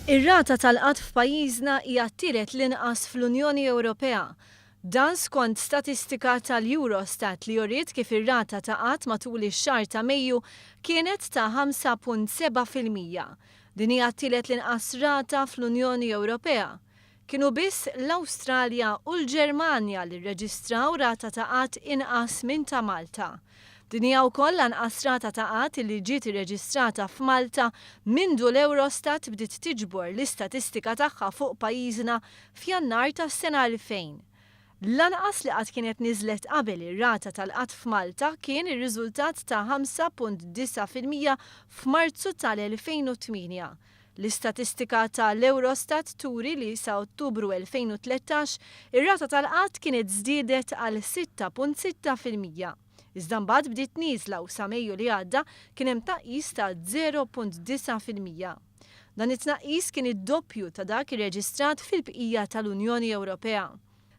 Ir-rata tal-qgħad f'pajjiżna hija t-tielet l-inqas fl-Unjoni Ewropea. Dan skont statistika tal-Eurostat li uriet kif ir-rata ta' qgħad matul ix-xahar ta' Mejju kienet ta' 5.7%. Din hija t-tielet l-inqas rata fl-Unjoni Ewropea. Kienu biss l-Awstralja u l-Ġermanja li rreġistraw rata ta' qgħad inqas minn ta' Malta. Din hija wkoll l-anqas rata ta' qgħad li ġiet irreġistrata f'Malta mindu l-Eurostat bdiet tiġbor l-istatistika tagħha fuq pajjiżna f'Jannar tas-sena 2000. L-anqas li qatt kienet niżlet qabel ir-rata tal-qgħad f'Malta kien ir-riżultat ta' 5.9% f'Marzu tal-2008. L-istatistika ta' l-Eurostat turi li sa Ottubru 2013 ir-rata tal-qgħad kienet żdiedet għal 6.6%. Iżda mbagħad bdiet nieżla u sa Mejju li għadda kien hemm tnaqqis ta' 0.9%. Dan it-tnaqqis kien id-doppju ta' dak irreġistrat fil-bqija tal-Unjoni Ewropea.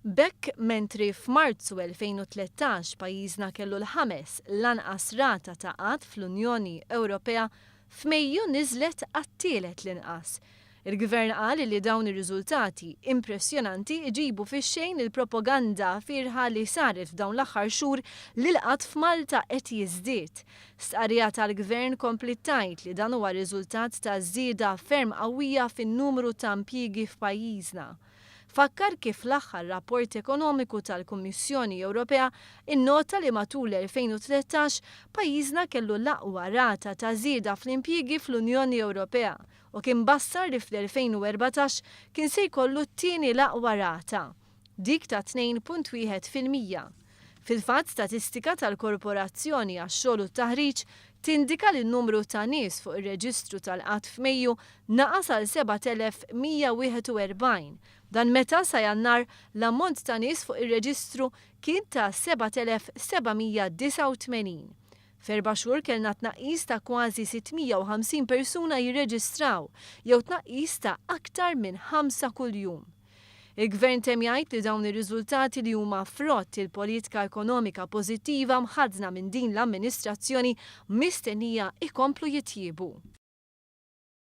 B'hekk, mentri f'Marzu 2013 pajjiżna kellu l-ħames l-anqas rata ta' qgħad fl-Unjoni Ewropea, f'Mejju niżlet għat-tielet l-inqas. Il-Gvern qal li dawn ir-riżultati impressjonanti jġibu fix-xejn il-propaganda fierħa li saret f'dawn l-aħħar xhur li l-qgħad f'Malta qed jiżdied. Stqarrija tal-Gvern kompliet tgħid li dan huwa riżultat ta' żieda ferm qawwija fin-numru ta' impjiegi f'pajjiżna. Fakkar kif l-aħħar rapport ekonomiku tal-Kummissjoni Ewropea nnota li matul l-2013 pajjiżna kellu l-aqwa rata ta' żieda fl-impjiegi fl-Unjoni Ewropea u kien bassar li fl-2014 kien se jkollu t-tieni l-aqwa rata, dik ta' 2.1%. Fil-fatt, statistika tal-Korporazzjoni għax-Xogħol u t-Taħriġ tindika li n-numru ta' nies fuq ir-reġistru tal-qgħad f'Mejju naqas għal 7,141. Dan meta sa Jannar l-ammont ta' nies fuq ir-reġistru kien ta' 7,789. F'erba' xhur kellna tnaqqis ta' kważi 650 persuna jirreġistraw, jew tnaqqis ta' aktar minn ħamsa kuljum. Il-Gvern temm jgħid li dawn ir-riżultati li huma frott il-politika ekonomika pożittiva mħaddna minn din l-amministrazzjoni mistennija jkomplu jitjiebu.